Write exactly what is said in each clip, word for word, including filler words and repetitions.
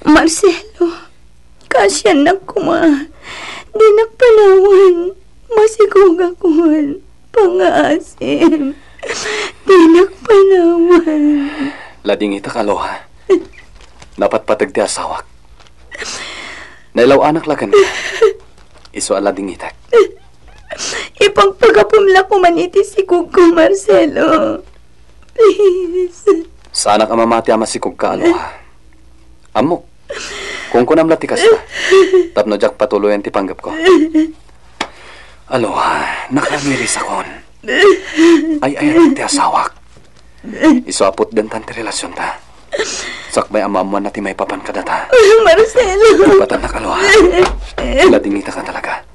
Marcelo, kaasiannak koma. Dinak panawen. Masikogakon. Pangngaasim. Dinak panawen. Ladingitak, Aloha. Napatpateg ti asawak. Nailaw-anak la kenka. Isu a ladingitak. Ipagpagapom la koman iti sikogko, Marcelo. Please. Saanak a mamati a masikogka, Aloha. Ammok. Kunkunam la ti kasta. Tapno diak patuloyen ti panggepko. Aloha, nakamirisakon. Ay-ayatek ti asawak. Isu a putdentan ti relasionta. Sakbay a maammoanna ti maipapan kadata. Marcelo! Kaipatannak, Aloha. Ladingitak a talaga.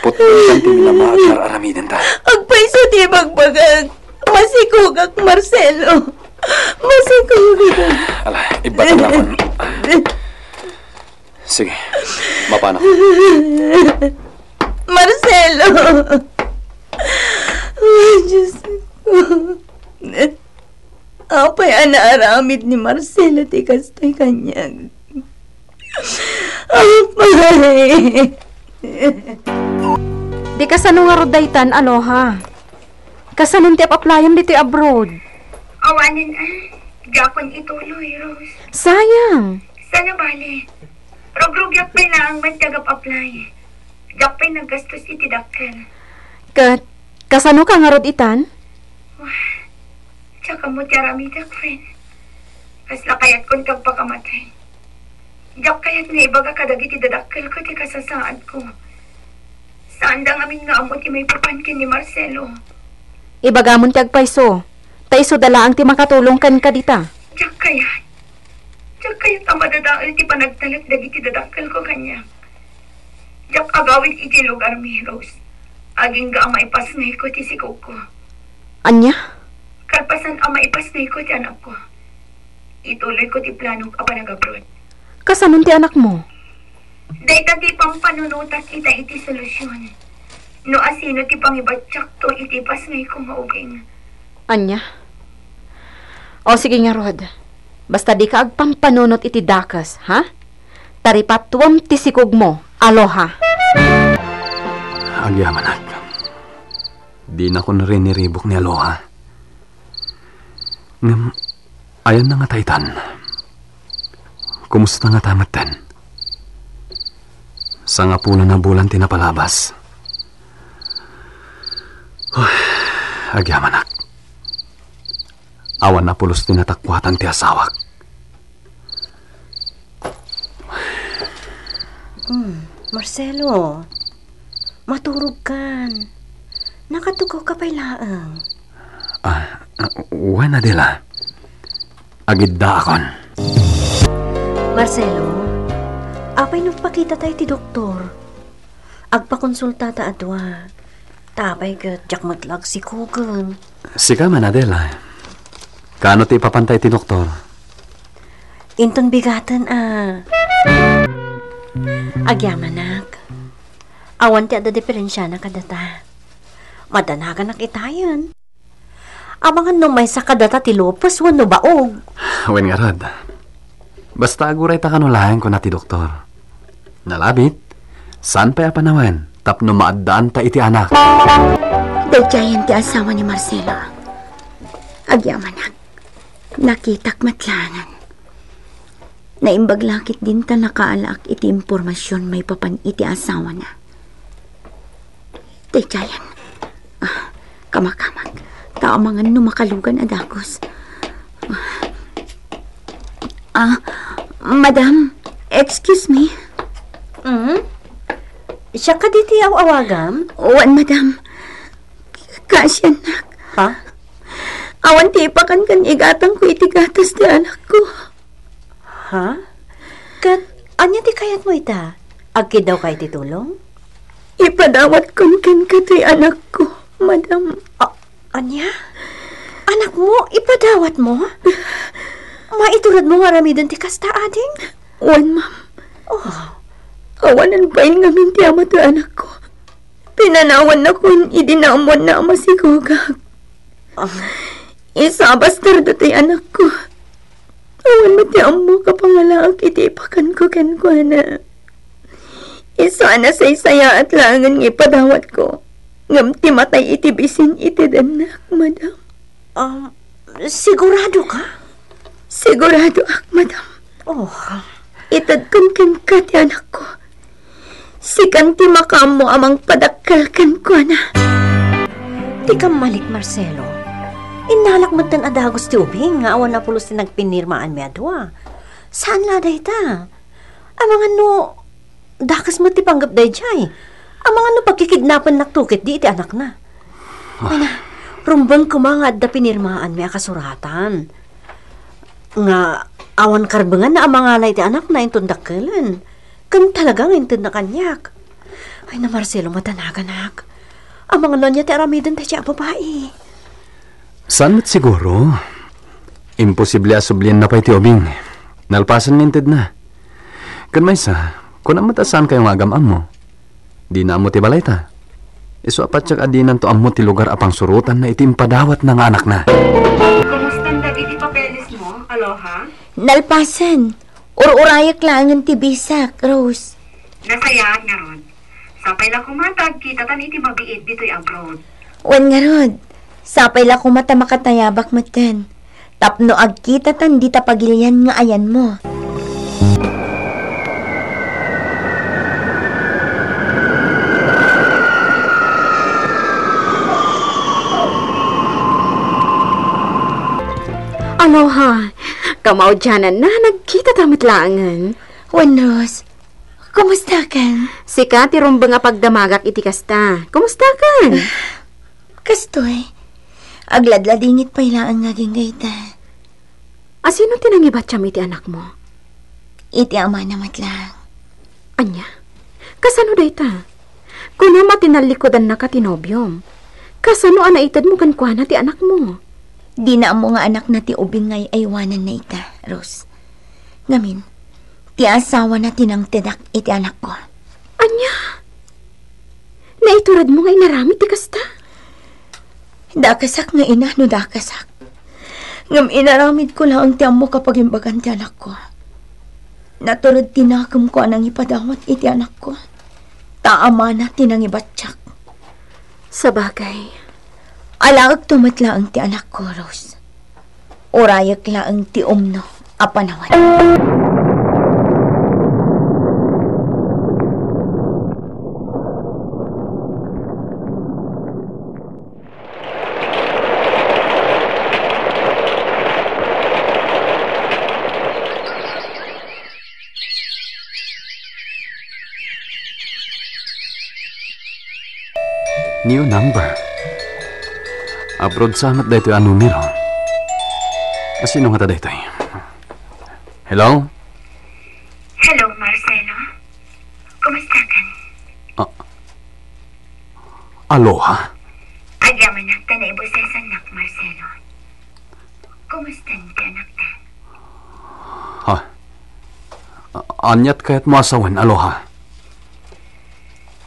Putdentan ti minama a ar-aramidenta. Agpayso ti ibagbagak. Masikogak, Marcelo. Masikogak. Ala, ibbatannakon. Sige, mapanakon. Marcelo! Ay, Diyos ko. Apay a naaramid ni Marcelo ti kastoy kaniak? Apay! Di kasano ngarud daytan, Aloha? Kasanon ti ap-aplayam ditoy abroad? Awanen, ah. Diakon ituloy, Rose. Sayang. Saan a bale? Rugrugiak pay laeng met ti agap-apply. Diak pay naggastos iti dakkel. Ket, kasano ka ngarud itan? Wah, diak ammo ti aramidek, wen. Kasla kayatkon ti agpakamatay. Diak kayat nga ibaga kadagiti dadakkelko ti kasasaadko. Saanda ngamin nga ammo ti maipapan ken ni Marcelo. Ibagamon ti agpayso, ta isuda laeng ti makatulong kenka dita. Diak kayat. Diak kayat a madadael ti panagtalek dagiti dadakkelko kaniak. Diak agawid iti lugarmi, Rose. Agingga a maipasngayko ti sikogko. Ania? Kalpasan a maipasngayko ti anakko, ituloyko ti planok a panagabroad. Kasanon ti anakmo? Dayta ti pampanunotak ita iti solusion. No asino ti pangibatiakto iti pasngayko nga ubing. Ania? O, sige ngarud. Basta dika agpampanunot iti dakes, ha? Taripatuem ti sikogmo, Aloha. Agyamanak. Dinakon riniribuk ni Aloha. Ngem, ayanna ngata itan? Kumusta ngata metten? Sangapulo a bulan ti napalabas. Huh, agyamanak. Awan a pulos ti natakuatan ti asawak. Hmm, Marcelo, maturogkan. Nakatugaw ka pay laeng. Ah, ah, wen, Adela. Agiddaakon. Marcelo, apay no agpakitata iti doktor? Agpakonsultata a dua. Ta apay ket diak met la agsikogen. Sika man, Adela. Kaano ti ipapanta iti doktor? Inton bigaten a. Agyamanak. Awan ti adda diferensiana kadata. Madanaganak itayen. Amangan no maysa kadata ti lupos wenno baog. Wen ngarud. Basta agurayta kano laeng, kuna ti doktor. Nalabit, saan pay a panawen tapno maaddaanta iti anak. Daydiayen ti asawa ni Marcelo. Agyamanak, nakitak met laengen. Naimbag la ket dinta nakaalaak iti impormasion maipapan iti asawana. Daydiayen. Ah, kamakamak. Ta amangan no makalugan a dagus. Ah, madam, excuse me. Mm? Siak kadi ti aw-awagam? Wen, madam. Kaasiannak. Ha? Awan ti ipakan ken igatangko iti gatas ti anakko. Ha? Ket ania ti kayatmo ita? Agkiddawka iti tulong? Ipadawatkon kenka ti anakko, madam. A-, ania? Anakmo? Ipadawatmo? Maituredmo nga aramiden ti kasta, ading? Wen, ma'am. Oh. Awanen bain ngamin ti ama ti anakko. Pinanawannakon idi naammoanna a masigogak. Ah. Isabastarda ti anakko. Ammok a pangalaak iti ipakanko kenkuana. Isu a nasaysayaat laengen nga ipadawatko, ngem ti matay iti bisin itednak, madam. Ah, sigurado ka? Siguradoak, madam. Oh. Itedkon kenka ti anakko. Sikan ti makaammo a mangpadakkel kenkuana. Ti kammalik, Marcelo. Innalak metten a dagus ti ubing nga awan a pulos ti nagpinirmaanmi a dua. Saan la dayta? Amangan no dakes met ti panggep daydiay. Amangan no pagkikidnapennak to ketdi iti anakna. Ah. Ay na, rumbeng koma nga adda pinirmaanmi a kasuratan. Nga awan karbenganna a mangala iti anakna inton dakkelen. Ken talaga nga intedna kaniak. Ay na, Marcelo, madanaganak. Amangan no ania ti aramiden daydiay a babai. Saan met siguro? Imposible a sublienna pay ti ubing. Nalpasen nga intedna. Ken maysa, kunam met a saankayo nga agam-ammo. Dina ammo ti balayta. Isu a patiek a dinanto ammo ti lugar a pangsurotanna iti impadawatna nga anakna. Kumusta dagiti papeles mo, Aloha? Nalpasen. Ur-urayek laengen ti bisak, Rose. Nasayaat ngarud. Sapay la koma ta agkitatan iti mabiit ditoy abroad. Wen ngarud, sapay la koma ta makatayabak metten. Tapno agkitatan dita pagilian nga ayanmo. Aloha, kamaudiananna, nagkitata met laengen. Wen, Rose, kumustakan? Sika ti rumbeng a pagdamagak iti kasta. Kumustakan? Kastoy, agladladingit pay laeng nga agingga ita. A sino ti nangibatiam iti anakmo? Iti amana met laeng. Ania? Kasano dayta? Kunam a tinallikudannaka ti nobiom. Kasano a naitedmo kenkuana ti anakmo? Dina ammo nga anakna ti ubing nga ay-aywananna ita, Rose. Ngamin, ti asawana ti nangtedak iti anakko. Ania? Naituredmo nga inaramid ti kasta? Dakasak nga ina no dakasak. Ngem inaramidko laeng ti ammok a pagimbagan ti anakko. Natured ti nakemko a nangipadawat iti anakko. Ta amana ti nangibatiak. Sabagay. Alaekto met laeng ti anakko, Rose. Urayek laeng ti umno a panawen. New number. Abroad sa met daytoy a numero. A sino ngata daytoy? Hello? Hello, Marcelo. Kumusta ka? Ah, aloha? Agyamanak ta naibusesannak, Marcelo. Kumusta ti anakta? Ha? A-, aniat kayatmo a sawen, Aloha?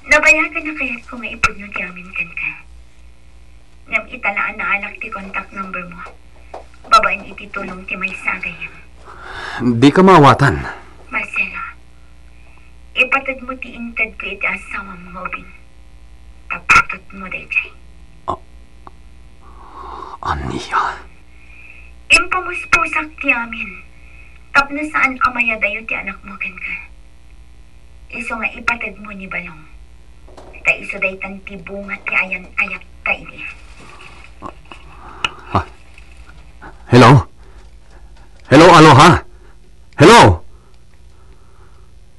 Nabayagan a kayatko nga ipudno ti amin kenka. Ngem ita la a naalak ti contact number mo babaen iti tulong ti maysa a gayyem. Dika maawatan. Marcelo, ipatedmo ti intedko iti asawam nga ubing. Ta putotmo daydiay. A-, ania? Impamuspusak ti amin tapno saan a mayadayo ti anakmo kenka. Isu nga ipatedmo ni Balong. Ta isu daytan ti bunga ti ayan-ayatta idi. Ha? Hello? Hello, Aloha? Hello?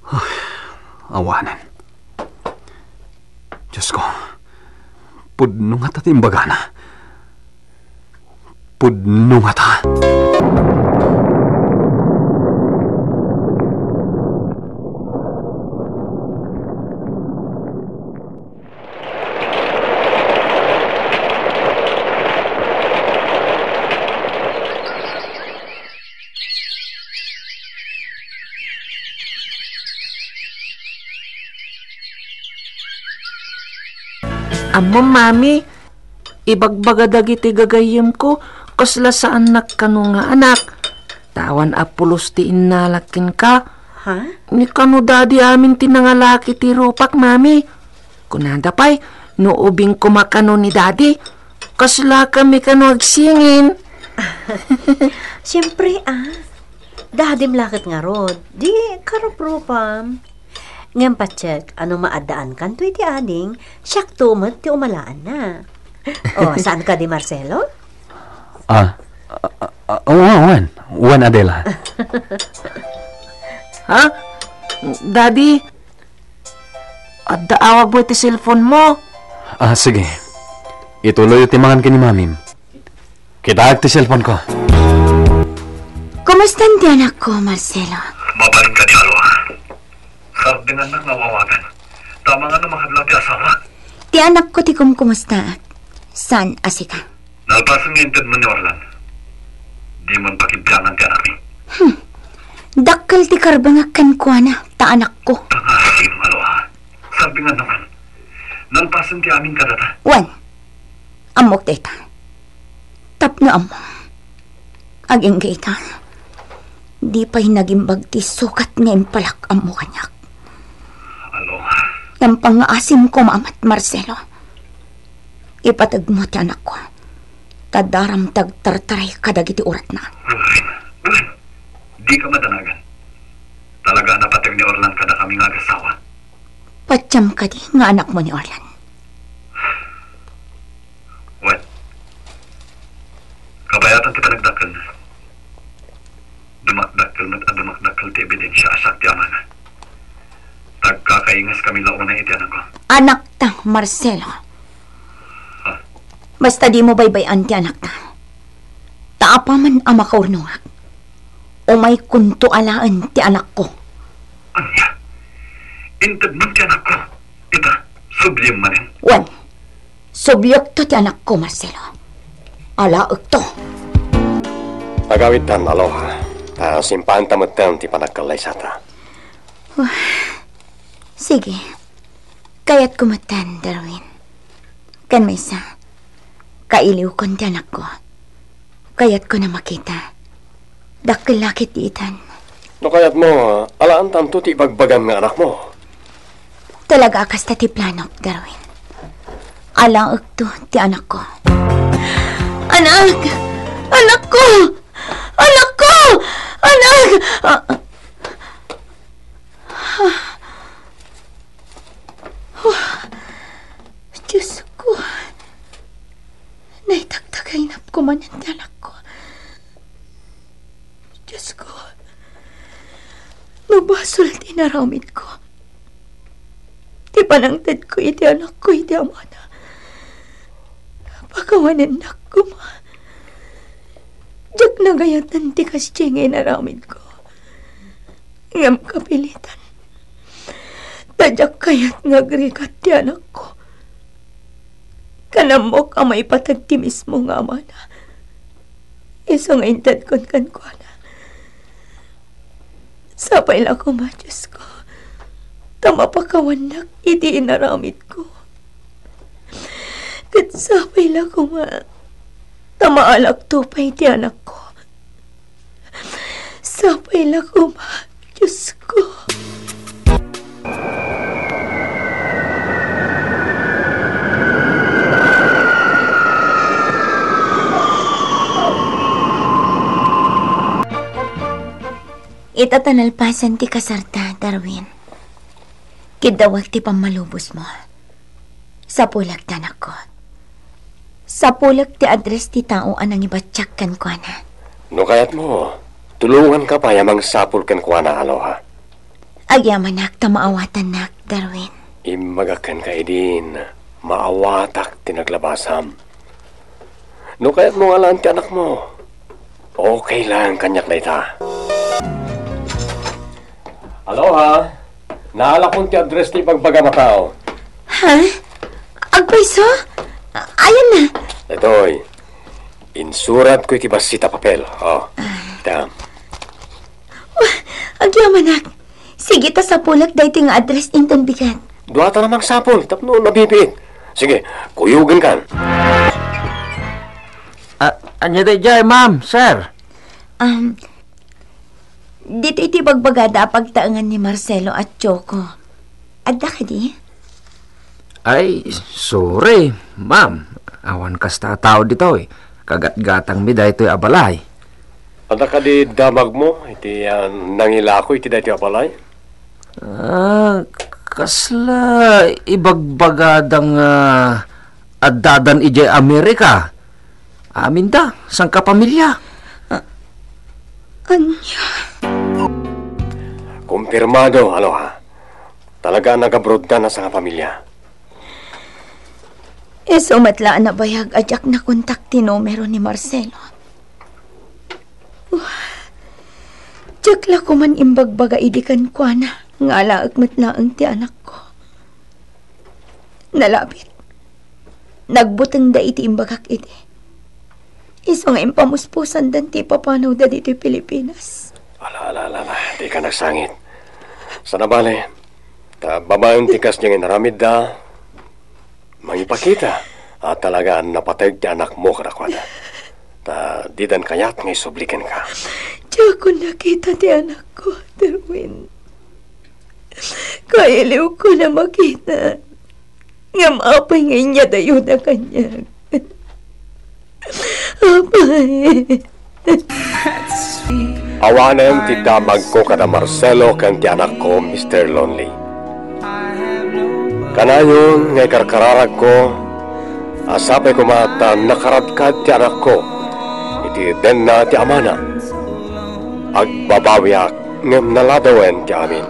Ay, awanen. Diyos ko, pudno ngata ti imbagana. Pudno ngata. Ammom, Mami, ibagbaga dagiti gagayyemko, kasla saannak kano nga anak. Awan a pulos ti innalak kenka. Ha? Ni kano Daddy amin ti nangalaki ti rupak, Mami. Kunada pay, no ubing koma kano ni Daddy, kasla kami kano agsingin. Siyempre, ah. Daddy-m la ket ngarud. Di karuprupam. Ngem patiek, no maaddaankan toy ti ading, siakto met ti umalaanna. O, saan kadi, Marcelo? Ah, ah, ah, ah, wen, wen. Wen, Adela. Ha? Daddy, adda awagmo iti cellphone mo? Ah, sige. Ituloy ti mangan ken ni Mamim. Kitaek ti cellphone ko. Kumusta ti anakko, Marcelo? Mabalin kadi, Aloha? Sardingannak nga aw-awagan. Ta amangan no makadlaw ti asawa. Ti anakko ti kumkumustaak. Saan a sika? Nalpasen nga intedmo ni Orlan. Dimon pakibbiangan ti anakmi. Hmm. Dakkel ti karbengak kenkuana, ta anakko. Pangasim, Aloha. Sardingannak. Nalpasen ti amin kadata. Wen. Ammok dayta. Tapno ammom. Agingga ita, di pay nagimbag ti sukat nga impalak ammo kaniak. Aloha. Ngem pangngaasim koma met, Marcelo. Ipategmo ti anakko. Ta daram ti agtartaray kadagiti uratna. Wen, wen. Dika madanagan. Talaga a napateg ni Orlan kadakami nga agasawa. Patiam kadi nga anakmo ni Orlan? Wen. Kabayatan ti panagdakkelna. Dumakdakkel met a dumakdakkel ti ebidensia a siak ti amana. Tagkakaingas kami la unay iti anakko. Anakta, Marcelo. Ha? Basta dimo baybay-an ti anakta. Ta apaman a makaurnongak, umaykonto alaen ti anakko. Ania? Intedmon ti anakko? Ita, subliem manen? Wen. Subliekto ti anakko, Marcelo. Alaekto. Agawidtan, Aloha. Ta simpaanta metten ti panagkallaysata. Wah, sige. Kayatko metten, Darwin. Ken maysa, kailiwkon ti anakko. Kayatko a makita. Dakkel la ket ti itan. No kayatmo, alaantanto ti ibagbagam nga anakmo. Talaga a kasta ti planok, Darwin. Alaekto ti anakko. Anak! Anakko! Anakko! Anak! Ah. Diosko, naitagtagainapko manen ti anakko. Diosko, no basol ti inaramidko, ti panangtedko iti anakko iti amana, pakawanennak koma. Diak nagayatan ti kasdiay nga inaramidko. Ngem kapilitan. Ta diak kayat nga agrigat ti anakko. Kanammok a maipateg ti mismo nga amana. Isu nga intedkon kenkuana. Sapay la koma, Diosko, ta mapakawannak iti inaramidko. Ket sapay la koma ta maalakto pay ti anakko. Sapay la koma, Diosko. Ita ta nalpasen ti kasarta, Darwin. Kiddawek ti pammalubosmo. Sapulek ti anakko. Sapulek ti address ti tao a nangibatiak kenkuana. No kayatmo, tulonganka pay a mangsapul kenkuana, Aloha. Agyamanak ta maawatannak, Darwin. Immagak kenka idin, maawatak ti naglabasam. No kayatmo nga alaen ti anakmo, okay lang kaniak dayta. Aloha, naalakon ti address ti ibagbagam a tao. Ha? Agpayso? Ayanna? Daytoy, insuratko iti bassit a papel. O, tam. Wah, agyamanak. Sige ta sapulek daytoy nga address inton bigat. Duata a mangsapul tapno nabibiit. Sige, kuyogenkan. Ah, ania daydiay, ma'am, sir? Um, Ditoy ti bagbagada a pagtaengan ni Marcelo a Choco. Adda kadi? Ay, sorry, ma'am. Awan kasta a tao ditoy. Kagatgatangmi daytoy a balay. Adda kadi damagmo iti, ah, nangilako iti daytoy a balay? Ah, kasla ibagbagadang, ah, addadan idiay Amerika. Aminda, sangkapamilya. Ah, ania? Kumpirmado, Aloha. Talaga a nagabrodda a sangkapamilya. Isu met la a nabayag a diak nakontak ti numero ni Marcelo. Diak la koman imbagbaga idi kenkuana nga alaek met laeng ti anakko. Nalabit. Nagbutengda iti imbagak idi. Isu nga impamuspusandan ti ipapanawda ditoy Pilipinas. Ala, ala, ala, ala. Dika nagsangit. Saan a bale, ta babaen ti kasdiay nga inaramidda, mangipakita a talaga a napateg ti anakmo kadakuada. Ta didan kayat nga isubli kenka. Diakon nakita ti anakko, Derwin. Kailiwkon a makita. Ngem apay nga inyadayona kaniak? Apay. Awanen ti damagko kada Marcelo ken ti anakko, Mister Lonely. Kanayon nga ikarkararagko a sapay koma ta nakaradkad ti anakko iti denna ti amana. Agbabawiak ngem naladawen ti amin.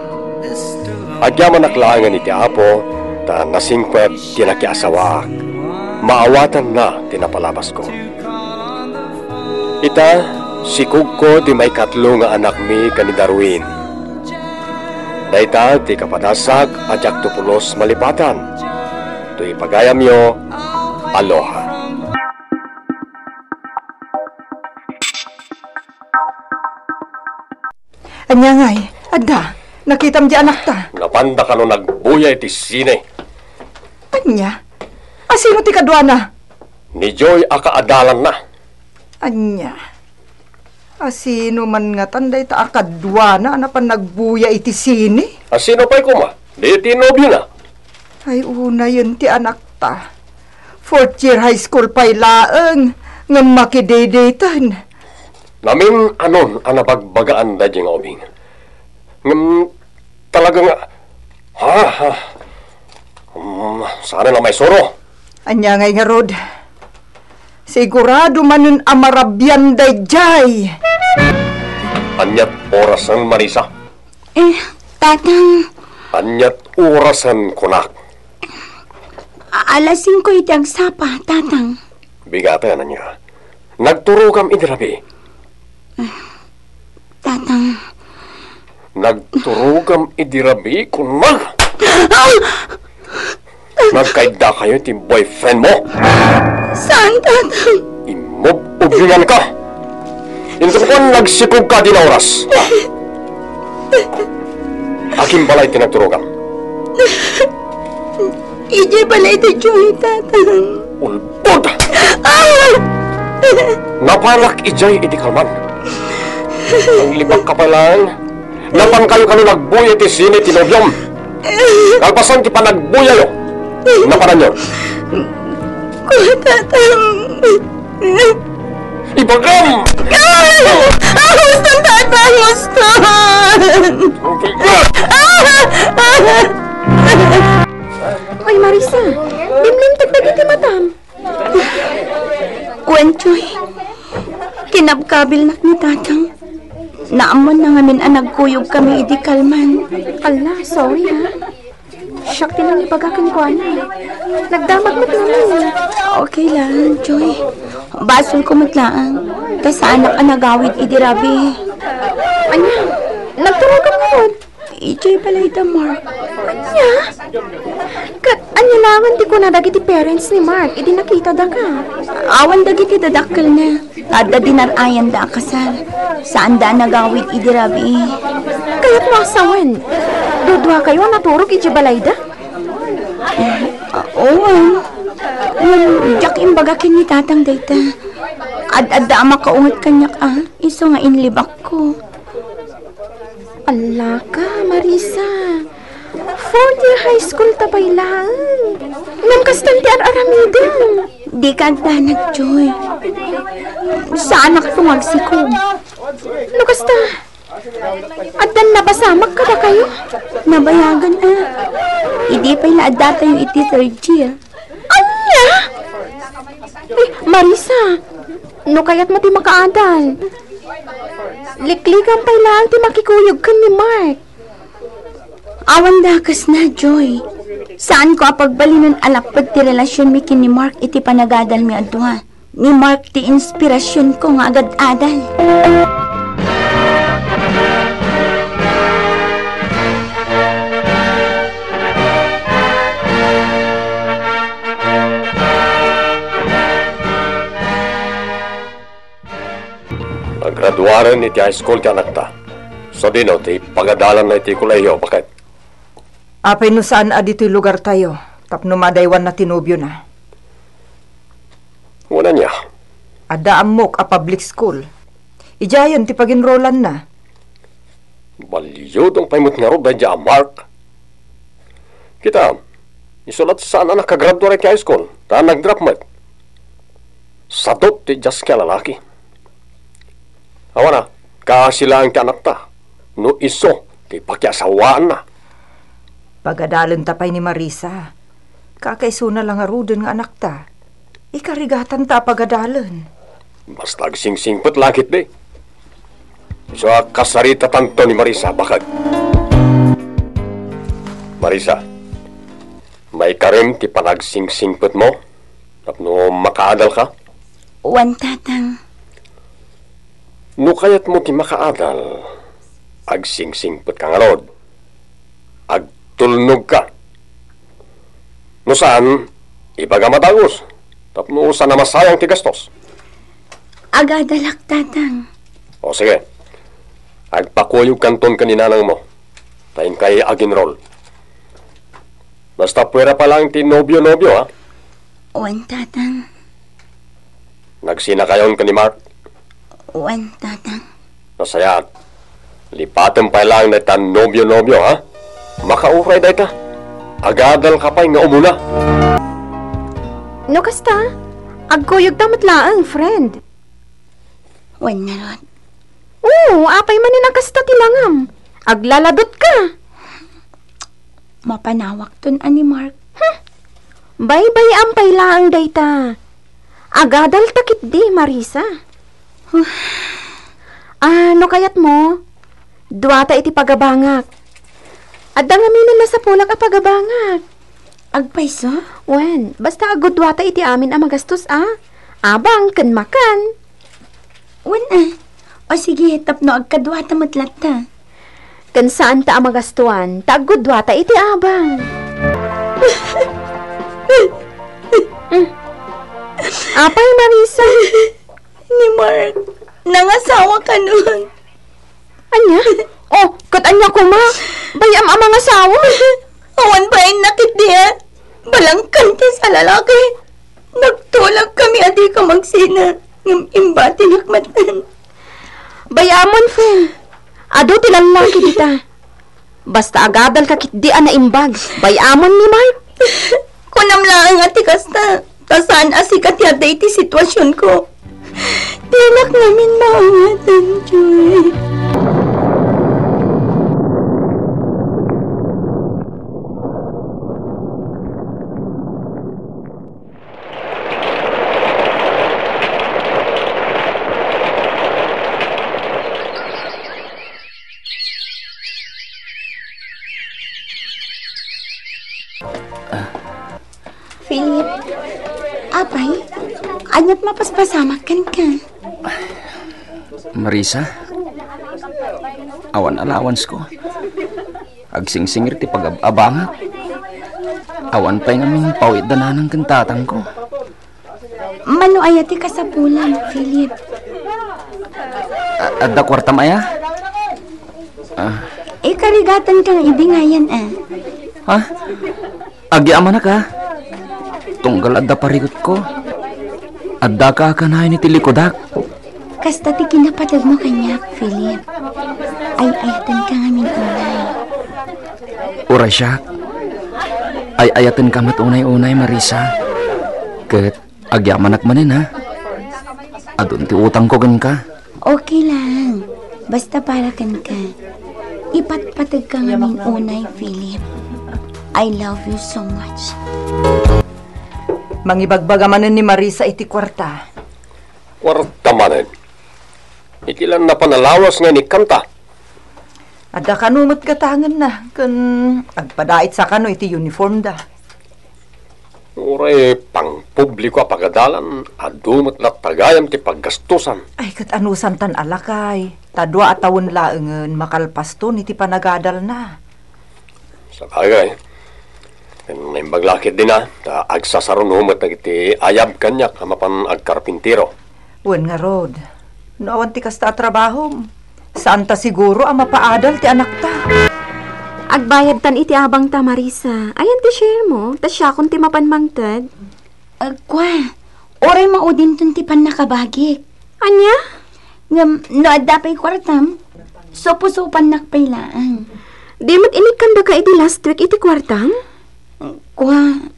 Agyamanak laengen iti Apo ta nasingpet ti nakiasawaak. Maawatanna ti napalabasko. Ita, sikogko ti maikatlo nga anakmi ken ni Darwin. Dayta ti kapadasak a diakto pulos malipatan. Toy pagayamyo, Aloha. Ania ngay, adda, nakitam di anakta? Napanda kano nagbuya iti sine. Ania? Asino ti kaduana? Ni Joy a kaadalanna. Ania? Asino man ngatan dayta a kaduana a napan nagbuya iti sine? Asino pay koma? Di ti nobiona? Ay, unayen ti anakta. Fourth year high school pay laeng, ngem makididitan. Namin-anon a nabagbagaan daydi nga ubing. Ngem talaga nga, ha, ha. Um, saan a maisuro? Ania ngay ngarud? Sigurado manen a marabian daydiay. Aniat orasen, Marisa? Eh, Tatang. Aniat orasen, kunak? A-, alas singko iti agsapa, Tatang. Bigaten, ania? Nagturogam idi rabii? Tatang. Nagturogam idi rabii, kunak? Nagkaiddakayo ti boyfriend mo? Saan, Tatang? Immub-ubinganka. Inton kuan, nagsikogka dina oras. Akin balay ti nagturogam? Idiay balay ti Joy, Tatang. Ulbod! Ah! Napanak idiay iti kalman. Nanglibakka pay laeng. Napankayo kano nagbuya iti sine ti nobiom. Kalpasan ti panagbuyayo, napananyo. Kua, Tatang. Ibagam! Ah! Ah, huston, Tatang, huston! Ay, Marisa, dimlimtek dagiti matam. Kuan, Joy, kinabkabilnak ni Tatang. Naammoanna ngamin a nagkuyogkami idi kalman. Ala, sorry, ha. Siak ti nangibaga kenkuana. Nagdamag met laeng. Okay lang, Joy. Basolko met laeng ta saanak a nagawid idi rabii. Ania? Nagturogam ngarud? Idiay balay da Mark. Ania? Ket ania laengen ti kuna dagiti parents ni Mark idi nakitada ka? Awan dagiti dadakkelna. Adda dinar-ayanda a kasar. Saanda a nagawid idi rabii. Kayatmo a sawen, duduakayo a naturog idiay balayda? Ah, oo. Ngem diak imbaga ken ni Tatang dayta. Ad-adda a makaunget kaniak a, isu nga inlibakko. Allaka, Marisa. Fourth year high school ta pay laeng. Ngem kastan ti ar-aramidem. Dika agdanag, Joy. Saanakto nga agsikob. No kasta, addan napasamak kadakayo? Nabayagan, a. Idi pay la addatayo iti third year. Ania? Ay, Marisa, no kayatmo ti makaadal, liklikan pay laeng ti makikuyog ken ni Mark. Awan dakesna, Joy. Saanko a pagbalinen a lapped ti relasionmi ken ni Mark iti panagadalmi a dua. Ni Mark ti inspirasionko nga agad-adal. Nagraduaren iti high school ti anakta. Sadino ti pagadalanna iti kolehiyo, baket? Apay no saan a ditoy lugartayo, tapno madaywanna ti nobiona? Wen ania? Adda ammok a public school. Idiayen ti paginrolanna. Baliwdong pay met ngarud daydiay a Mark. Kita, isu latta saan a nakagraduar iti high school, ta nagdrop met. Sadut ti diaski a lalaki. Awan a, kaasi laeng ti anakta, no isu ti pakiasawaanna. Pagadalenta pay ni Marisa. Kakaisuna la ngaruden nga anakta. Ikarigatanta a pagadalen. Basta agsingsingpet la ketdi. Isu a kasaritatanto ni Marisa, baket. Marisa, maikarem ti panagsingsingpetmo tapno makaadalka? Wen, Tatang. No kayatmo ti makaadal, agsingsingpetka ngarud. Agtulnogka. No saan, ibagam a dagus, tapno saan a masayang ti gastos. Agadalak, Tatang. O, sige. Agpakuyogkanton ken ni nanangmo, ta inkay aginrol. Basta puera pa laeng ti nobio-nobio, ha? Wen, Tatang. Nagsinakayon ken ni Mark? Wen, Tatang. Nasayaat. Lipatem pay laeng dayta nobio-nobio, ha? Makauray dayta. Agadalka pay nga umuna. No kasta, agkuyogta met laeng, friend. Wen ngarud. Oo, apay manen a kasta ti langam? Aglaladutka. Mapanawakton a ni Mark. Hmm. Baybay-am pay laeng dayta. Agadalta ketdi, Marisa. Huh. Ah, no kayatmo, duata iti pagabangak. Adda ngamin a nasapulak a pagabangak. Agpayso? Wen, basta agguduata iti amin a magastos a. Abang ken makan. Wen, a. O sige, tapno agkaduata met latta. Ken saanta a magastoan, ta agguduata iti abang. Mm. Apay, Marisa? Ni Mark, nangasawa kanon. Ania? O, ket ania koma? Bay-am a mangasawa? Awan bainna ketdi a. Balangkan ti sa lalaki. Nagtulagkami a dika magsina, ngem imbatinak met. Bay-amon, friend. Adu ti lallaki dita. Basta agadalka ketdi a naimbag. Bay-amon ni Mark. Kunam laeng a ti kasta, ta saan a sika ti adda iti situasionko. Dinak ngamin maawatan, Joy. Philip, apay, ania't mapaspasamak kenka? Marisa, awan allowance ko. Agsingsingir ti pagab-abangak. Awan pay ngamin pawitda nanang ken tatangko. Mano aya ti kasapulan, Philip? A-, adda kuartam aya? Ah. Ikarigatanka nga ibingayan, a. Ha? Agyamanak, a? Tunggal adda parikutko. Addaka a kanayon iti likudak. Kasta ti kinapategmo kaniak, Philip. Ay-ayatenka ngamin Uray siak. Ay-ayatenka met unay-unay, Marisa. Ket agyamanak manen, ha? Adun ti utangko kenka. Okay lang. Basta para kenka. Ipatpategka ngamin unay, Philip. I love you so much. Mangibagbaga manen ni Marisa iti kuarta. Kuarta manen. Iti la napan a lawas nga inikkanta. Adda kano met gatangenna, ken agpadaitsa kano iti uniformda. Uray pangpubliko a pagadalan, adu met latta gayam ti paggastusan. Ay, ket anusantan a lakay, ta dua a tawen laengen makalpaston iti panagadalna. Sabagay. Ken naimbag la ketdin a, ta agsasaruno met dagiti ayab kaniak a mapan agkarpintero. Wen ngarud, no awan ti kasta a trabahom, saanta siguro a mapaadal ti anakta. Agbayadtan iti abangta, Marisa. Ayan ti share mo, ta siakon ti mapan mangted. Ah, kua, uray maudinton ti pannakabagik. Ania? Ngem no adda pay kuartam, supusupannak pay laeng. Di met inikkandaka idi last week iti kuartam? Kua,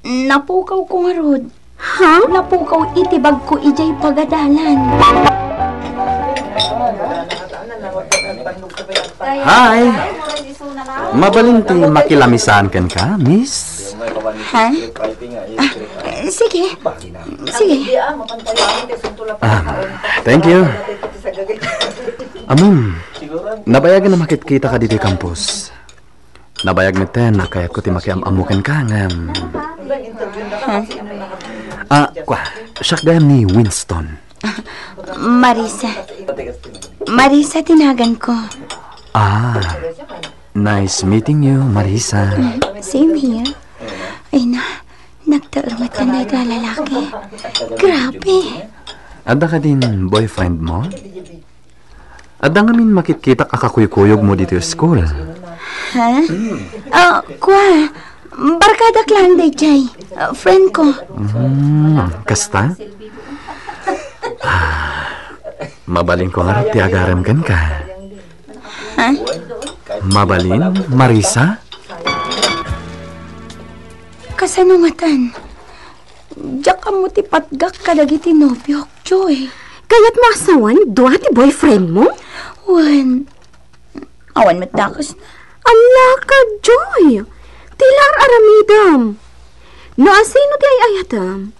napukawko ngarud. Ha? Napukaw iti bagko idiay pagadalan. Hi! Mabalin ti makilamisan kenka, miss? Ha? Ah, sige. Sige. Ah, thank you. Ammom, nabayagen a makitkitaka ditoy campus. Nabayag metten a kayatko ti makiam-ammo kenka, ngem. Ha? Ah, kua, siak gayam ni Winston. Marisa. Marisa ti naganko. Ah, nice meeting you, Marisa. Mm, same here. Ay na, nagtaengetan dayta a lalaki. Grabe. Adda kadin boyfriend mo? Adda ngamin makitkitak a kakuykuyogmo ditoy school. Ha? Ah, kua, barkadak lang dayjay. Ah, friend ko. Hmm, kasta? Ah, mabalinko ngarud ti agarem kenka. Ha? Mabalin, Marisa? Kasano ngatan? Diak ammo ti patgak kadagiti nobiok, Joy. Kayatmo a sawen dua ti boyfriend mo? Wen, awan met dakes. Ala ka, Joy! Ti la ar-aramidem. No asino ti ay-ayatem,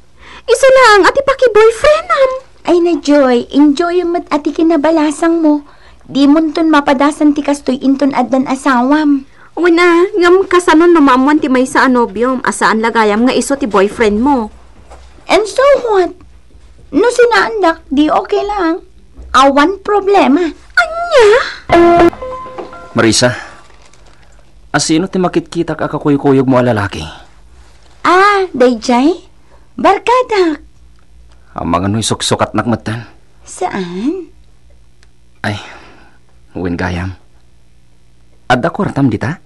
isu laeng a ti paki-boyfriendem. Ay na, Joy, enjoyem met a ti kinabalasangmo. Dimonton mapadasan ti kastoy inton addan asawam. Wen a, ngem kasano no maammoan ti maysa a nobiom a saan la gayam nga isu ti boyfriend mo? And so what? No sinaandak, di okay lang. Awan problema. Ania? Marisa, asino ti makitkitak a kakuykuyogmo a lalaki? Ah, dayjay? Barkadak. Amangan no isuksukatnak metten. Saan? Ay, wen gayam. Adda kuartam dita?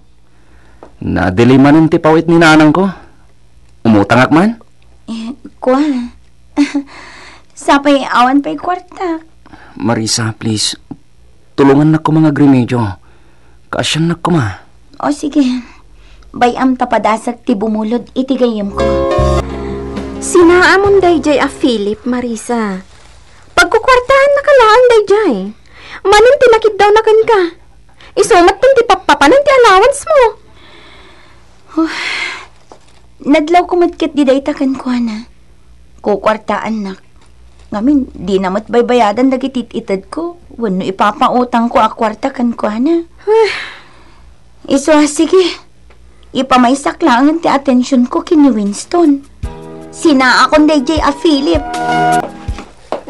Nadili manen ti pawit ni nanangko. Umutangak man? Eh, kua. Sapay awan pay kuarta. Marisa, please. Tulongannak koma nga agremedio. Kaasiannak koma. O sige. Bay-am ta padasak ti bumulod iti gayyemko. Sinaamon dayjay a Philip, Marisa. Pagkukuartaannaka laeng dayjay. Manen ti nakiddawna kenka. Isu metten ti pappapanan ti allowance mo. Huh. Nadlawko met ketdi dayta kenkuana. Kukuartaannak. Ngamin, dina met baybayadan dagiti it-itedko wenno ipapautangko a kuarta kenkuana. Huh. Isu a, sige. Ipamaysak laeng ti atensionko ken ni Winston. Sinaakon dayjay a Philip.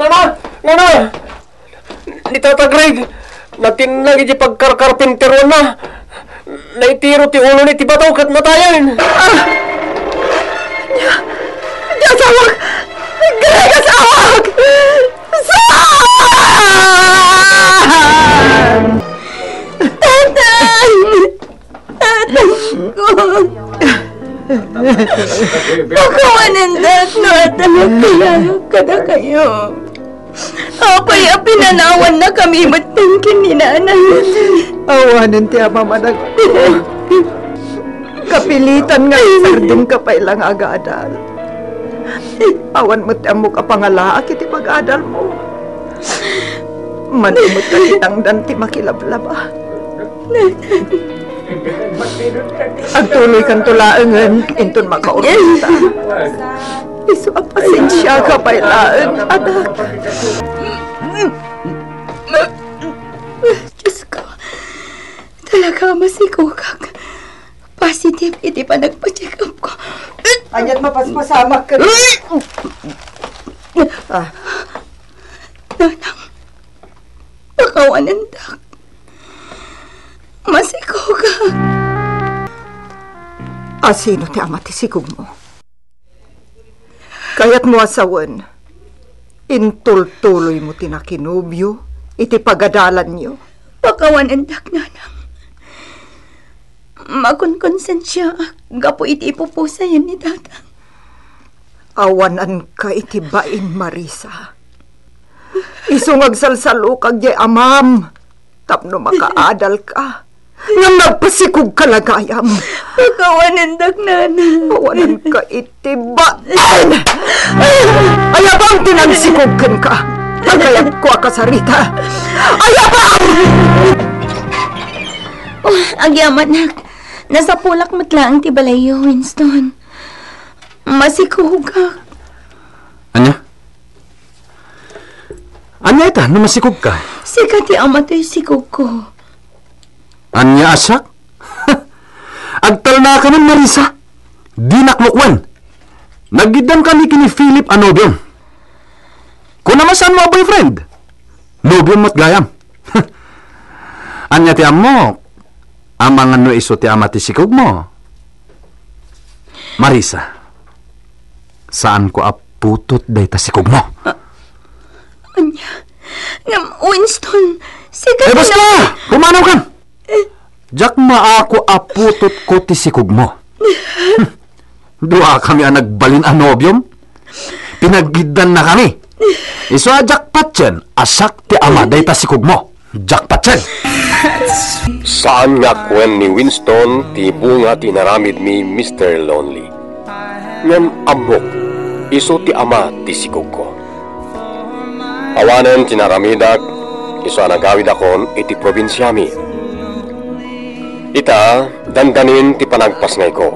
Nana! Nana! Ni Tata Greg, natinnag iti pagkarkarpinteruanna. Naitiro ti ulona iti bato ket natayen. Ah! Di, di asawak! Greg, asawak! Saan? Tatay! Tatay ko. Pakawanen daytoy a nagtilaok kadakayo. Apay a pinanawannakami metten ken ni nanay? Awanen ti apam a nagko. Napilitan nga agsardengka pay la nga agadal. Awan met ti ammok a pangalaak iti pag-adalmo. Mano met a kitangdan ti makilablaba. Agtuloykanto laengen inton makaurogta. Isu a pasensiaka pay laeng, anak. Diyos ko, talaga a masikogak. Positive iti panagpa-check-up ko. Ania't mapaspasamak ket... Ah. Nanang, pakawanendak. Masikogak. A sino ti ama ti sikogmo? Kayatmo a sawen, intultuloymo ti nakinobio iti pagadalanyo? Pakawanendak, nanang. Makunkonsensiaak gapu iti ipupusayen ni tatang. Awananka iti bain, Marisa. Isu nga agsalsalukag diay amam tapno makaadalka. Ngem nagpasikogka la gayam. Pakawanendak, nanang. Awananka iti bain. Ayabam ti nangsikog kenka. Agayabko a kasarita. Ayabam! Oh, agyamanak. Nasapulak met laeng ti balayyo, Winston. Masikogak. Ania? Ania ita no masikogka? Sika ti ama toy sikogko. Ania a siak? Agtalnakanon, Marisa. Dinak lukwen. Nagiddan kami ken ni Philip a nobiom. Kunam a saanmo a boyfriend? Nobiom met gayam. Ania ti ammok? Amangan no isu ti ama ti sikogmo? Marisa, saanko a putot dayta sikogmo. Ah, ania? Ngem, Winston, sika... Eh, basta! Pumanawkan! Diak maako a putotko ti sikogmo. Duakami a nagbalin a nobiom. Pinagiddannakami. Isu a diak patien a siak ti ama dayta sikogmo. Diak patien. Saan nga kuen ni Winston ti bunga ti inaramid mi, Mister Lonely. Ngem ammok, isu ti ama ti sikogko. Awanen ti naaramidak, isu a nagawidakon iti probinsiami. Ita, dandanin ti panagpasngayko.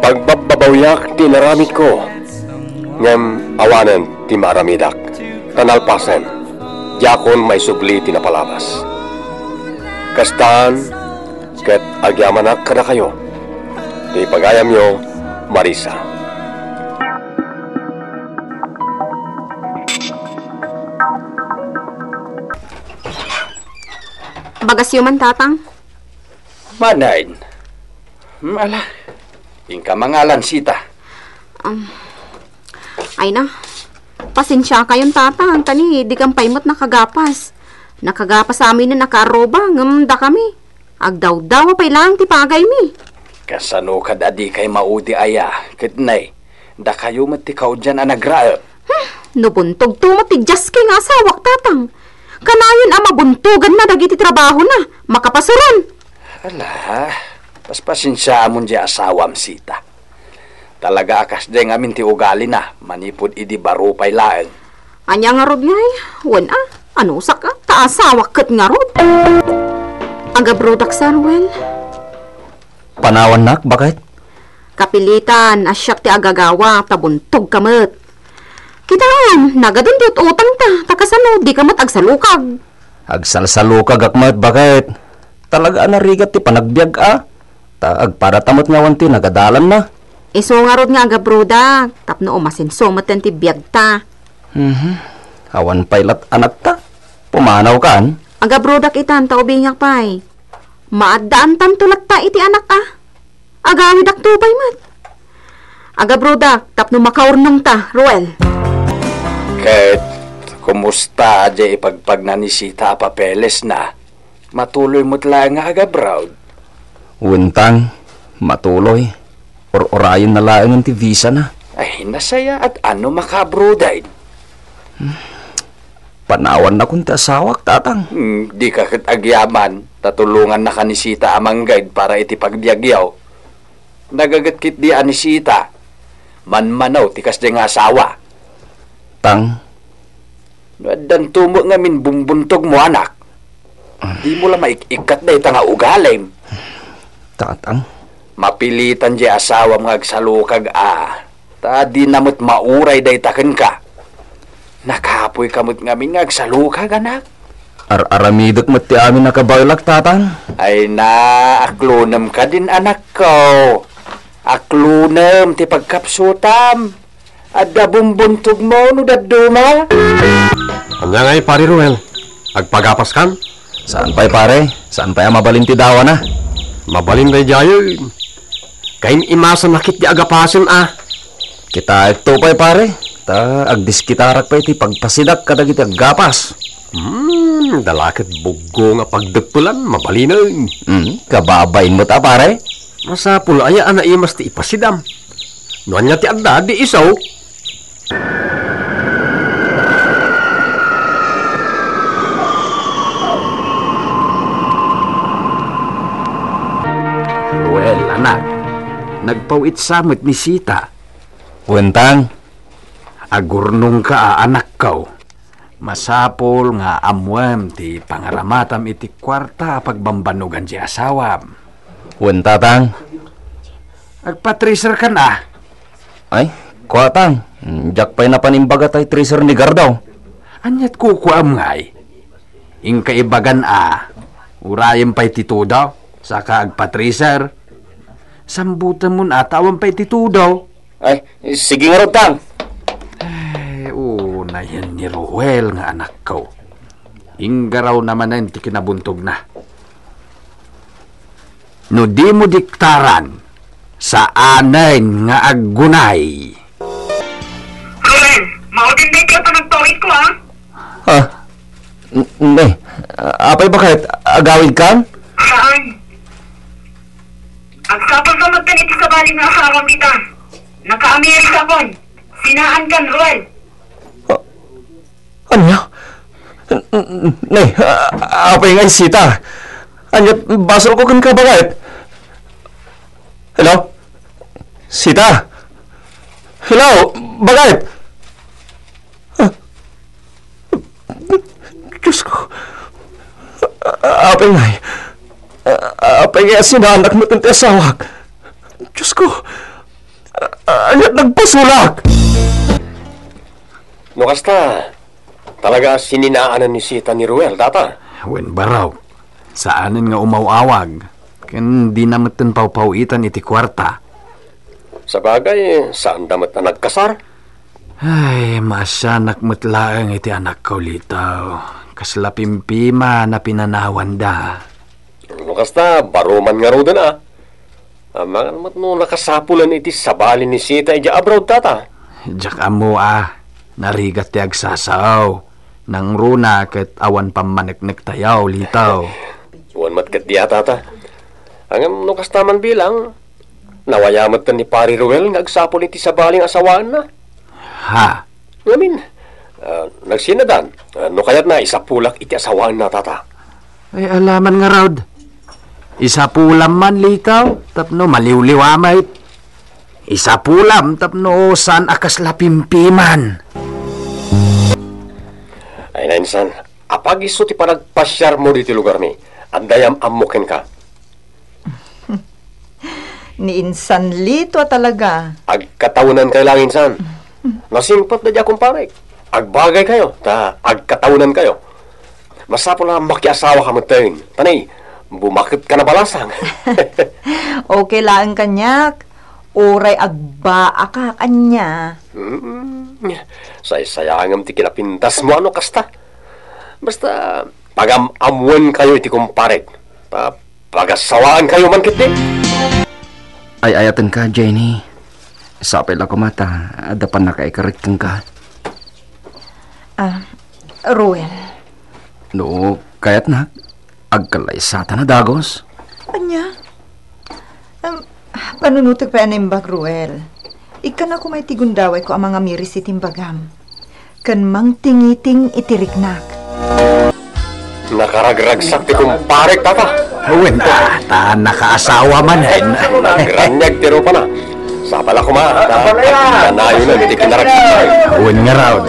Pagbabbabawiak ti inaramidko, ngem awanen ti maaramidak, ta nalpasen, diakon maisubli ti napalabas. Kastan, ket agyamanak kadakayo, ti pagayamyo, Marisa. Bagasyo man, Tatang. Manain. Hmm, ala, inka mangalan, Sita. Um, ay na, pasensiakayon, Tatang, ta ni, dikam pay met nakagapas. Nakagapas amin a nakaarruba, ngem dakami. Agdawdawa pay laeng ti pagaymi. Kasano kad a dikay maudi aya, ket nay, dakayo met ti kaudian a nagraep. Hmm, no buntogto met ti diaske nga asawak, Tatang. Kanayon a mabuntoganna dagiti trabahona, makapasuron. Ala, paspasensiaamon diay asawam, Sita. Talaga a kasdiay ngamin ti ugalina, manipud idi baro pay laeng. Ania ngarud ngay? Wen a, anusak a, ta asawak ket ngarud. Agabrodak sa, Ruel. Panawannak, baket? Kapilitan a siak ti agagawa, ta buntogka met. Kitaem, nagaden ti ut-utangta, ta kasano, dika met agsalukag. Agsalsalukagak met, baket? Talaga a narigat ti panagbiag a. Ta agpadata met nga awan ti nagadalanna. Isu ngarud nga agabrodak, tapno umasenso metten ti biagta. Mhm. Awan pay lat anakta. Pumanawkan? Agabrodak itan ta ubingak pay. Maaddaantanto latta iti anak a. Agawidakto pay met. Agabrodak tapno makaurnongta, Ruel. Ket kumusta a diay ipagpagna ni Sita a papelesna? Matuloy met laeng nga agabroad. Wen tang, matuloy. Ur-urayenna laengen ti visana. Ay, nasayaat a no makaabroaden. Hmm. Panawannakon ti asawak, tatang. Hmm, dika ket agyaman, ta tulongannaka ni Sita a manggaid para iti pagbiagyo. Nagaget ketdi a ni Sita, manmanaw ti kasdiay nga asawa. Tang. No addanto met ngamin bumbuntogmo, anak, dimo la maik-ikkat dayta nga ugalim. Tatang. Mapilitan diay asawam nga agsalukag a, ta dina met mauray dayta kenka. Nakapoyka met ngamin nga agsalukag, anak. Ar-aramidek met ti amin a kabaelak, tatang. Ay na, aklonem kadin, anakko. Aklonem ti pagkapsutam. Adda bumbuntogmo no dadduma? Ania ngay, Pare Ruel? Agpagapaskan? Saan pay, pare. Saan pay a mabalin ti dawana? Mabalin daydiayen. Kaim-imasanak iti agapasen a. Kitaekto pay, pare. Ta agdiskitarak pay ti pagpasidak kadagiti aggapas. Hmm, dalaket buggo nga pagdeppelan, mabalinen. Hmm, kababain met a, pare. Masapul aya a naimas ti ipasidam? No ania ti adda, di iso. Ruel, anak, nagpaw-itsa met ni Sita. Wen, tang. Agurnongka a, anakko. Masapul nga ammoem ti pangaramatam iti kuarta a pagbambannogan ti asawam. Wen, tatang. Agpatriserkan a. Ay, kua, tang. Diak pay napan imbaga tay triser ni Gardaw. Aniat kukuam ngay? Inka ibagan a, urayem pay ti tudo, saka agpatriser. Sambutemon a ta awan pay ti tudo. Ay, sige ngarud, tang. Ay, unayen ni Ruel nga anakko. Inggaraw na manen ti kinabuntogna. No dimo diktaran, saanen nga aggunay. Ruel, maudin daytoy a panagpawidko, a. Ah, n-, ne, apay, baket agawidkan? Saan. Agsapulka met iti sabali nga asawam dita. Nakaamirisakon. Sinaankan, Ruel. Ah, ania? N-, n-, ne, ah, apay nga, Sita? Ania basolko kenka, baket? Hello? Sita? Hello? Baket? Ah, Diyos ko. Apay ngay. Apay ngay a sinaanak met ti asawak. Diyos ko. Aniat nagpasulak? No kasta, talaga a sininaanan ni Sita ni Ruel, tata? Wen, barok. Saanen nga umaw-awag. Ken dina metten pawpaw-itan iti kuarta. Sabagay, saanda met a nagkasar? Ay, maasianak met laeng iti anakko, Litaw. Kasla pimpiman a pinanawanda. No kasta, baro man ngaruden a. Amangan met no nakasapulen iti sabali ni Sita idiay abroad, tata. Diak ammo a, narigat ti agsasao. Nangruna ket awan pammaneknektayo, Litaw. Wen met ketdi a, tata. Ngem no kasta man bilang, nawaya metten ni Pari Ruel nga agsapul iti sabali nga asawaenna. Ha? Ngamin, ah, nagsinadan. Ah, no kayatna, isapulak iti asawaenna, tata. Ay, alaman ngarud. Isapulam man, Litaw, tapno maliwliwa met. Isapulam tapno saan a kasla pimpiman. Ay, nainsan, apag isu ti panagpasiarmo ditoy lugarmi? Adda yam-ammo kenka. Ni insan Lito a talaga. Agkatawenankayo laeng insan. Nasingpet daydiay a kumparek. Agbagaykayo, ta agkatawenankayo. Masapul a makiasawaka metten. Ta nay, bumaketka na balasang. Okay laeng kaniak. Uray agbaaka kaniak. Mm. Saysayangem ti kinapintasmo a no kasta. Basta, pagam-ammoenkayo iti kumparek. Pa-, Pagasawaankayo man ketdi. Ay-ayatenka, Jenny. Sapay la koma ta adda pannakaikarit kenka. Ah, Ruel. No kayatna, agkallaysatan a dagus. Ania? Em, panunotek pay a naimbag, Ruel. Ikkan a koma iti gundawayko a mangamiris iti imbagam. ken mangtingiting iti riknak. Nakaragragsak ti kumparek, tata. Wen, ta, ta nakaasawa manen. Nagraniag ti rupana. Sapay la koma, ta, kanayonen ti kinaragsak. Wen ngarud.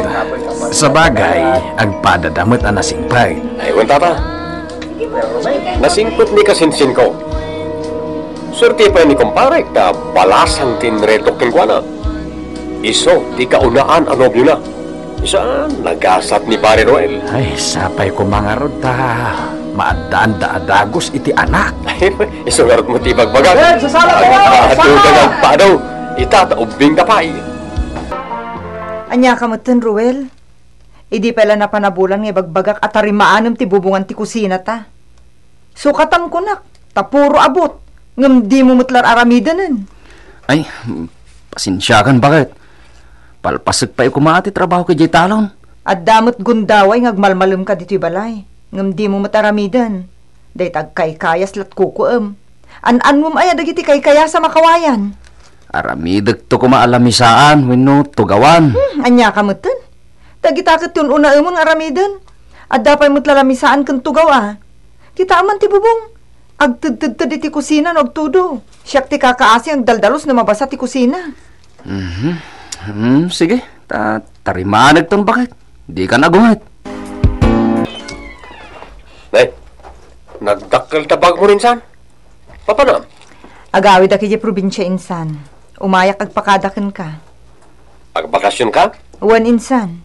Sabagay, agpadada met a nasingpet. Ay, wen, tata. Nasingpet ni kasinsinko. Suerte pay ni kumparek ta balasang ti inredok kenkuana. Isu ti kaunaan a nobiona. Saan, nagasat ni Pare Roel. Ay, sapay koma ngarud ta maaddaanda a dagus iti anak. Isu ngarud met ti ibagbagak. Wen, sasala ko! Adu ka nagpado. Ita, ta ubbing ka pay. Ania ka metten, Roel? Idi pay la napanabulan nga ibagbagak a tarimaanem ti bubongan ti kusinata. Sukatam kunak, ta puro abut, ngem dimo met la aramidenen. Ay, pasensiakan, baket. Palpasek pay koma ti trabaho idiay talon. Adda met gundaway nga agmalmalemka ditoy balay, ngem dimo met aramiden. Dayta agkaykayas lat kukuem. An-annuem aya dagiti kaykayas a makawayan? Aramidekto koma a lamisaan wenno tugawan. Hmm, ania ka metten? Dagita ket ti un-unaemon nga aramiden. Adda pay met la lamisaan ken tugaw a. Kitaem man ti bubong. Agtedtedted iti kusina no agtudo. Siak ti kakaasi nga agdaldalus no mabasa ti kusina. Mhm. Hmm, sige. Ta-, tarimaanekton, baket. Dika nagunget. Nay, nagdakkel ta bagmo insan? Papanam? Agawidak idiay probinsia insan. Umayak agpakada kenka. Agbakasionka? Wen insan.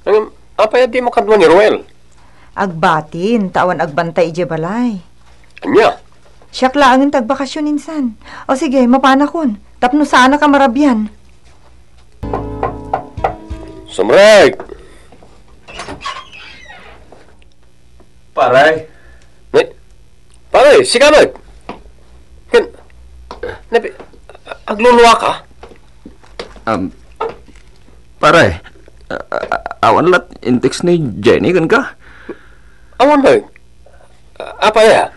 Ngem, apay a dimo kadua ni Roel? Agbatin, ta awan agbantay idiay balay. Ania? Siak laengen ti agbakasion insan. O sige, mapanakon. Tapno saanak a marabian. Sumrek! Pare. Ne, pare, sika met. Ken, napi-, agluluaka? Um, pare, a-, a-, awan lat in-text ni Jenny kenka? Awan met. Apay a?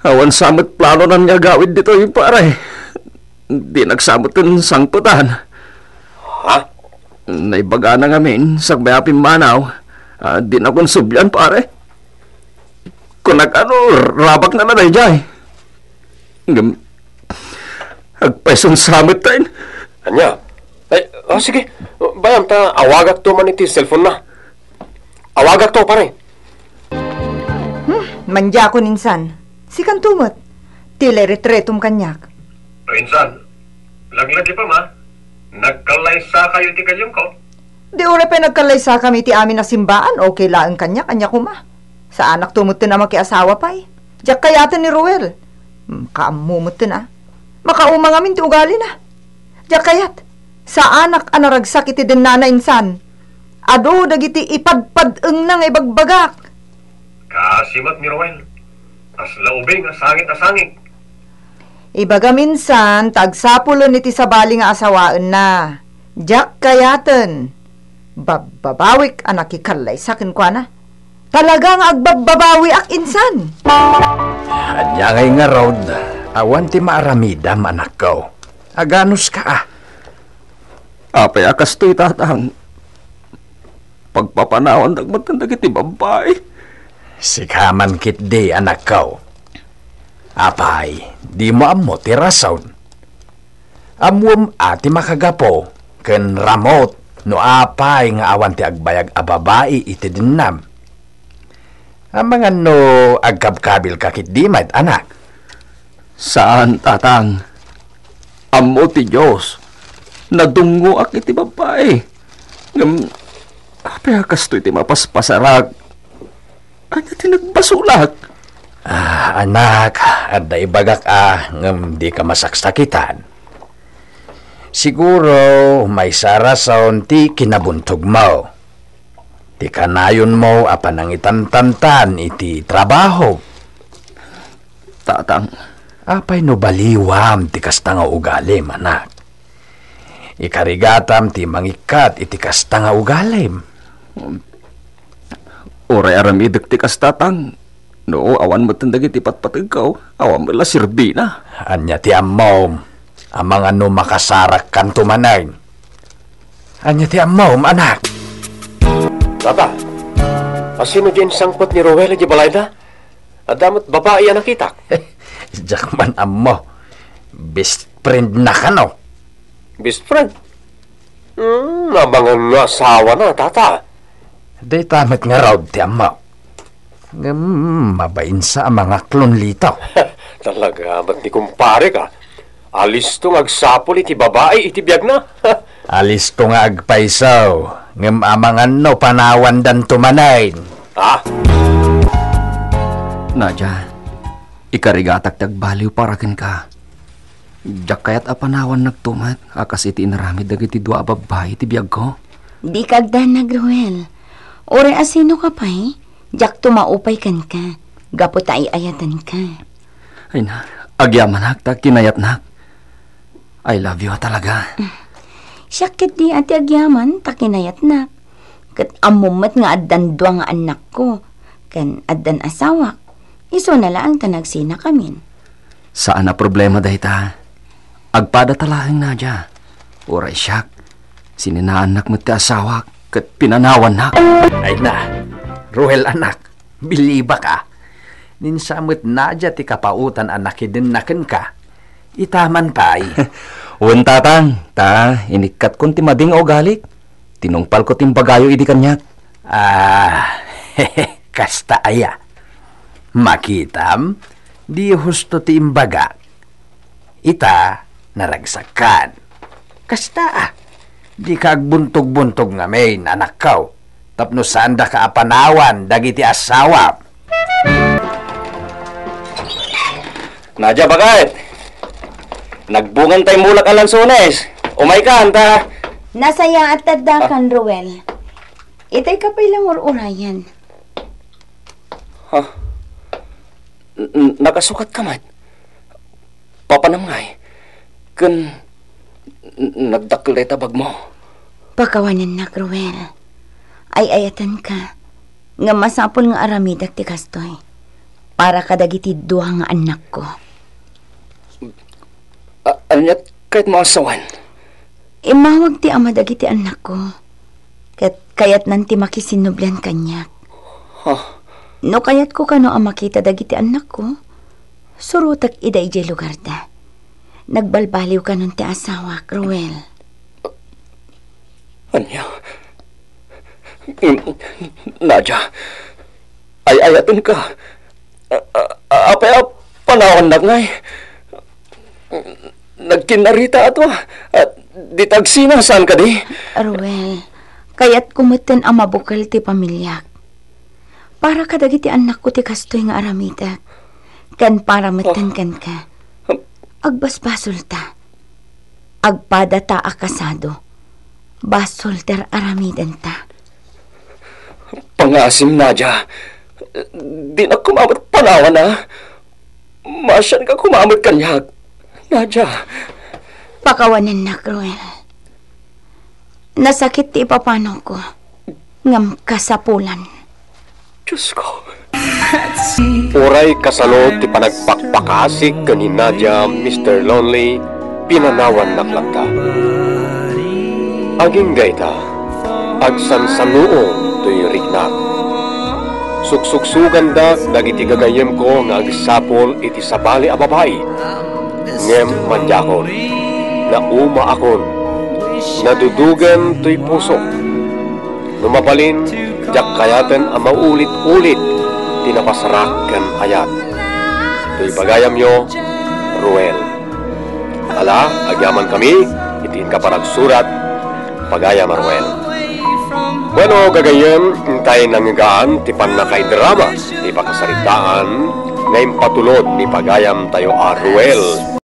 Awan sa met plano nan nga agawid ditoy, pare. Dinak sa met sangpetan. Ha? Naibagana ngamin, sakbay a pimmanaw, a, dinakon sublian, pare. Kunak, ano, rabakna daydiay. Ngem, agpayson sa met tayo. Ania? Ay, ah, sige. Bayam ta awagakto man iti cellphone na. Awagakto, pare. Hmm, mandiakon insan. Sikanto met. Ti lay retretom kaniak. O insan, laglagipem a. Nagkallaysakayo iti gayemko? Di uray pay nagkallaysakami iti amin a simbaan, okay laeng kaniak, ania koma. Saanakto metten a makiasawa pay. Diak kayaten ni Roel. Hmm, kaammo metten a. Makauma ngamin ti ugalina. Diak kayat. Saanak a naragsak iti dennana insan. Adu dagiti ipadpad-engna nga ibagbagak. Kaasi met ni Roel. Kasla ubing a sangit a sangik. Ibagam insan ta agsapulen iti sabali nga asawaenna. Diak kayaten. Babbabawik a nakikallaysa kenkuana. Talaga nga agbabbabawiak insan. Ania ngay ngarud, awan ti maaramidam, anakko. Aganuska a. Apay a kastoy, tatang? Pagpapanawandak met dagiti babbai. Sika man ketdi, anakko. Apay, dimo ammo ti rason? Ammoem a ti makagapu ken ramut no apay nga awan ti agbayag a babai iti dennam. Amangan no agkabkabilka ketdi met, anak? Saan, tatang. Ammo ti Dios, nadungngoak iti babbai. Ngem, apay a kastoy ti mapaspasarak? Ania ti nagbasolak? Ah, anak, adda ibagak a ngem dika masaksakitan. Siguro, maysa a rason ti kinabuntogmo. Ti kanayonmo a panangitantantan iti trabaho. Tatang. Apay no baliwam ti kasta nga ugalim, anak? Ikarigatam ti mangikkat iti kasta nga ugalim. Uray aramidek ti kasta, tatang. No awan met dagiti patpategko, awan met la serbina. Ania ti ammom? Amangan no makasarakkanto manen. Ania ti ammom, anak? Tata, asino diay insangpet ni Roel idiay balayda? Adda met babai a nakitak. Diak man ammo. Best friend na kano. Best friend? Hmm, amangan nga asawana, tata. Dayta met ngarud ti ammo. Ngem mabainsa a mangaklon, Lito. Talaga met ni kumparek. Alisto nga agsapul iti babai iti biagna. Alisto nga agpayso, ngem amangan no panawandanto manen. Ah? Nadia, ikarigatak ti agbaliw para kenka. Diak kayat a panawannakto met a kas iti inaramid dagiti dua a babbai iti biagko. Dika agdanag, Ruel. Uray asinoka pay, diakto maupay kenka, gapu ta ay-ayatenka. Ay na, agyamanak ta kinayatnak. I love you a talaga. Siak ketdi a ti agyaman ta kinayatnak. Ket ammom met nga addan dua nga annakko, ken addan asawak. Isuna laeng ta nagsinakamin. Saan a problema dayta. Agpadata laeng, Nadia. Uray siak, sininaannak met ti asawak ket pinanawannak. Ay na, Ruel, anak, bilibak a. Ninsa met Nadia ti kapaotan a nakidenna kenka. Ita man pay. Wen, tatang, ta inikkatkon ti mading a ugalik. Tinungpalko ti imbagayo idi kaniak. Ah, kasta aya. Makitam, di husto ti imbagak. Ita, naragsakkan. Kasta, ah, dika agbuntog-buntog ngamin, anakko, tapno saandaka a panawan dagiti asawam. Nadia, baket! Nagbungan tay mulak a lansones. Umaykan, ta. Nasayaat ta addakan, Ruel. Itay ka pay la ngur-urayan. Ha? N-, n-, nakasukat ka met? Papanam ngay? Ken n-, nagdakkel dayta bagmo? Pakawanennak, Ruel. Ay-ayatenka. Ngem masapul nga aramidek ti kastoy para kadagiti dua nga annakko. A-, aniat kayatmo a sawen? Immawag ti ama dagiti annakko, ket kayatnan ti makisinnublian kaniak. Ha? No kayatko kano a makita dagiti annakko, surotek ida idiay lugarda. Nagbalbaliw kanon ti asawak, Ruel. Ania? Nadia, ay-ayatenka. A-, a-, apay a panawannak ngay? Nagkinnarita ato, a, dita agsina, saan kadi? Ruel, kayatko metten a mabukel ti pamiliak. Para kadagiti annakko ti kastoy nga aramidek, ken para metten kenka. Agbasbasolta. Agpadata a kasado. Basol ti ar-aramidenta. Pangasim, Nadia. Dinak koma met panawan, a. Maasianka koma met kaniak, Nadia. Pakawanennak, Ruel. Nasakit ti ipapanawko, ngem kasapulan. Diosko. Uray kasano ti panagpakpakasik ken ni Nadia, Mister Lonely, pinanawannak latta. Agingga ita, agsansanuon toy riknak. Suksuksugandak dagiti gagayyemko nga agsapul iti sabali a babai. Ngem madiakon, naumaakon, nadudugen toy pusok. No mabalin, diak kayaten a maulit-ulit ti napasarak ken ayat. Toy pagayamyo, Ruel. Ala, agyamankami iti inka panagsurat, pagayam a Ruel. Bueno, gagayyem, intay nangngegaan ti pannakaidrama ti pakasaritaan nga impatulod ni pagayamtayo a Ruel.